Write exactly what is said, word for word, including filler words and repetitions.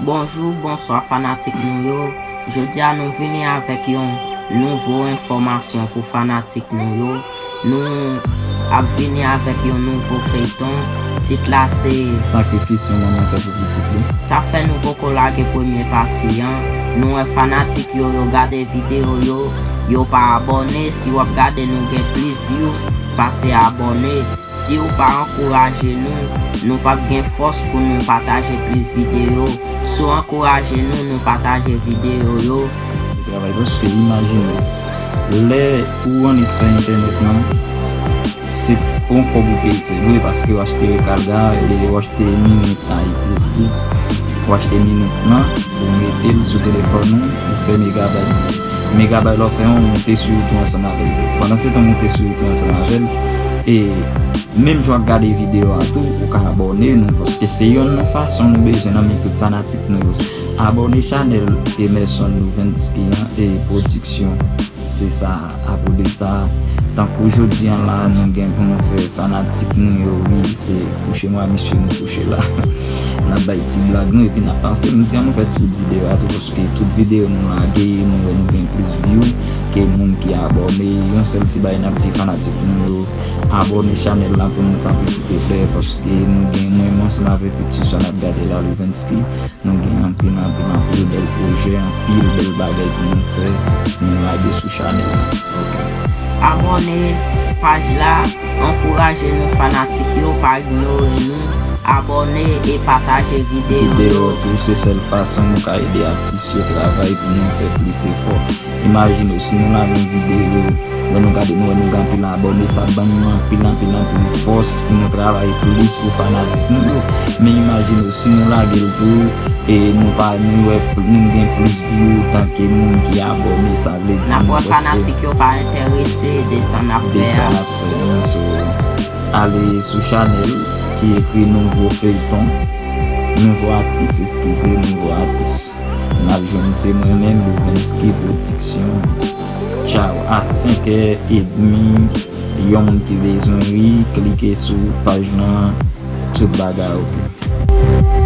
Bonjou, bonswa fanatik nou yo. Jodi a nou vini avèk yon nouvo enfòmasyon pou fanatik nou yo. Nou ap vini avèk yon nouvo feyton. Tit la se Sakrifis yon manman fè pou pitit li. Sa fè nou poko lage premye pati an. Nou wè fanatik yo, yo gade videyo yo, yo pa abòne. Si w ap gade nou gen plis view pase abòne. Si w pa ankouraje nou, nou p ap gen fòs pou nou pataje plis videyo. Si w ankouraje nou, nou pataje videyo yo. Travay paske imajine, lè ou annik fè entènèt lan, se pon kòb ou peye, se vre, paske w achte rekalga, e w achte minit Ayiti, eskiz, w achte minit lan, ou mete l sou telefòn ou, ou fè megabayt. Megabayt la w fè an, ou moute sou YouTube ansanm avè l. Pandan se tan ou moute sou YouTube ansanm avè l, e menm jan w ap gade videyo a tou, ou ka abòne nou, paske se yonn nan fason nou bezwen nan men tout fanatik nou yo. Abòne chanèl Emerson Louvensky an e pwodiksyon. Se sa, apre de sa, tankou jodi an la, nou gen pou nou fè fanatik nou yo ri, se kouche mwa misye nou kouche la. N ap bay ti blag nou, epi n ap pase, nou di an nou fè ti videyo a tou, paske tout videyo nou lage, nou wè nou gen plis view ke moun ki abòne. Yon sèl ti bagay n ap di fanatik nou yo, abòne chanèl la pou nou tanpri silteplè, paske nou gen mwen, mwen ansanm avèk Petit sa n ap gade la, Louvensky. Nou gen anpil, anpil, anpil bèl pwojè, anpil bèl bagay pou nou fè, pou nou lage sou chanèl la. Ok. Abòne paj la, ankouraje nou fanatik yo, pa ignore nou. Abòne e pataje videyo yo. Videyo tou, se sèl fason nou ka ede atis yo travay pou nou fè plis efò. Imajine w, si nou lage yon videyo, lè nou gade, nou wè nou gen anpil abòne, sa ban nou anpil, anpil, anpil fòs pou nou travay plis pou fanatik nou yo. Men imajine w, si nou lage l tou, e nou pa, nou wè, nou gen plis view tanke moun ki abòne, sa vle di n ap wè fanatik yo pa enterese de sa n ap fè a. De sa n ap fè an, so, ale sou chanèl ki ekri nouvo feyton, nouvo atis, eskize, nouvo atis. N ap jwenn se mwen menm, Louvensky Production. Tchaw, a senk è edmi, yon moun ki bezwen ri, klike sou paj lan, tout bagay oke.